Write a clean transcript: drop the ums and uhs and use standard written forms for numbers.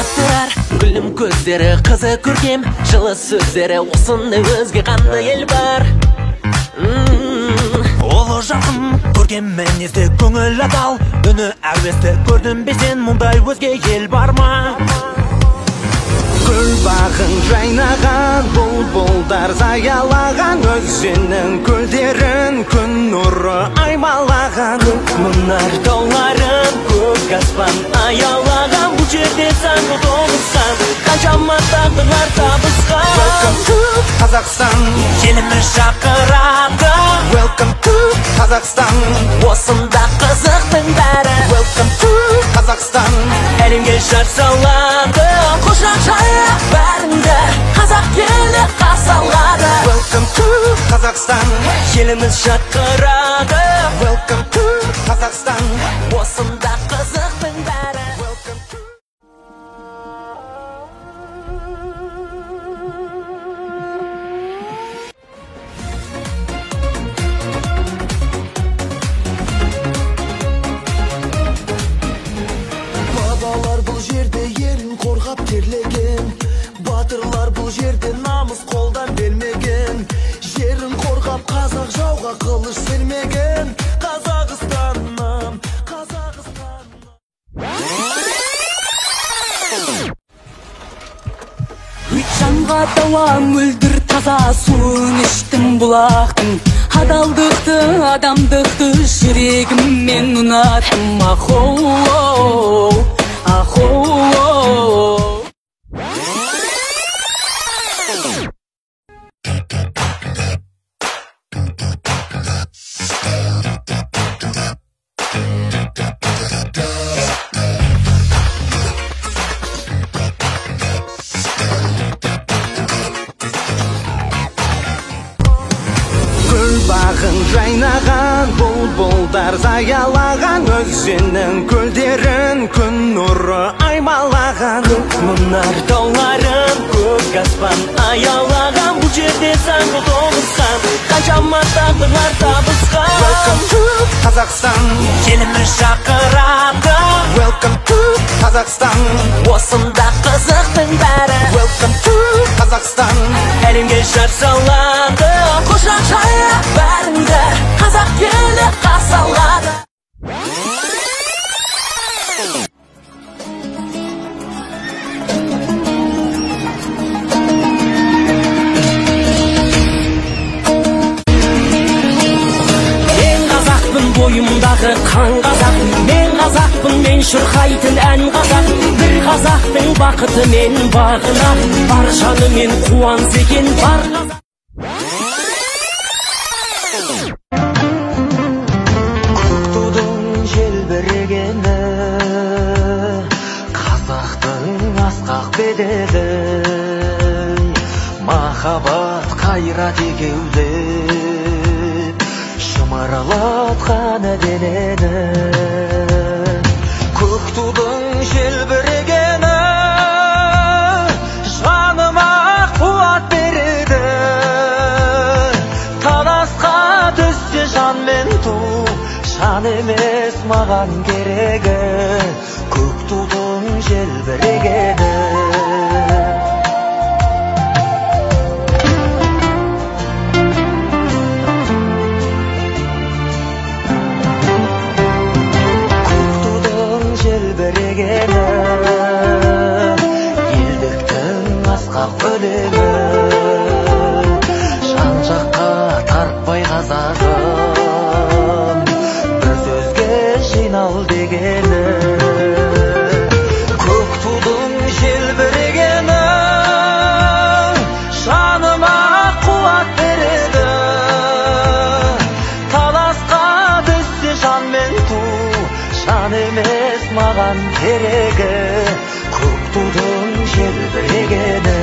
Жайнап тұрар гүлім көздері, қызы көркем, жылы сөздері, осындай өзге қандай ел бар? Ұлы жарқын, көркем мінезді, көңіл адал, үні әуезді, көрдің бе сен мұндай өзге ел бар ма? Гүл бағын жайнаған, бұлбұлдар заялаған, өзеннің көлдерін күн нұры аймалаған. Көк мұнар тауларын, көк аспан аялаған, бұл жерде заңды тоғысқан, қаншама тағдырлар табысқан. Welcome to Қазақстан, еліміз шақырады. Welcome to Қазақстан, осында қызықтың бәрі. Welcome to Қазақстан, әлемге жар салады. Құшақ жайып бәріңді, қазақ елі қарсы алады. Welcome to Қазақстан, еліміз шақырады. Welcome to Қазақстан, осында қызықтың бәрі. Welcome to. Бабалар бұл жерде елін қорғап терлеген, батырлар бұл жерде намыс қолдан бермеген, жерін қорғап қазақ жауға қылыш сермеген. Қазақстаным, Қазақстаным. Жанға дауа мөлдір таза суын іштім бұлақтың, адалдықты, адамдықты жүрегіммен ұнаттым. Ахоу, ахоу. Гүл бағын жайнаған, бұлбұлдар заялаған, өзеннің көлдерін күн нұры аймалаған. Көк мұнар тауларын, көк аспан аялаған, бұл жерде заңды тоғысқан, қаншама тағдырлар табысқан. Welcome to Қазақстан, еліміз шақырады. Welcome to Қазақстан, осында қызықтың бәрі. Welcome to Қазақстан, әлемге жар салады. Құшақ жайып бәріңді, қазақ елі қарсы алады. Мен қазақпын, бойымдағы қан қазақ, мен қазақпын, мен шырқайтын ән қазақ, бір қазақтың бақыты мен бағына, бар жанымен қуанса екен бар қазақ. Көк тудың желбірегені, қазақтың асқақ беделі, махаббат қайрат егеулеп, шымырлатқан денені. Көк тудың желбірегені, жаныма қуат береді. Таласқа түссе жан мен ту, жан емес маған керегі, көк тудың желбірегені. Көк тудың желбірегені, елдіктің асқақ өлеңі, жан жаққа тартпай қазағым, бір сөзге жинал дегені. Көк тудың желбірегені, жаныма қуат береді. Таласқа түссе жан мен ту, жан емес маған керегі, көк тудың желбірегені.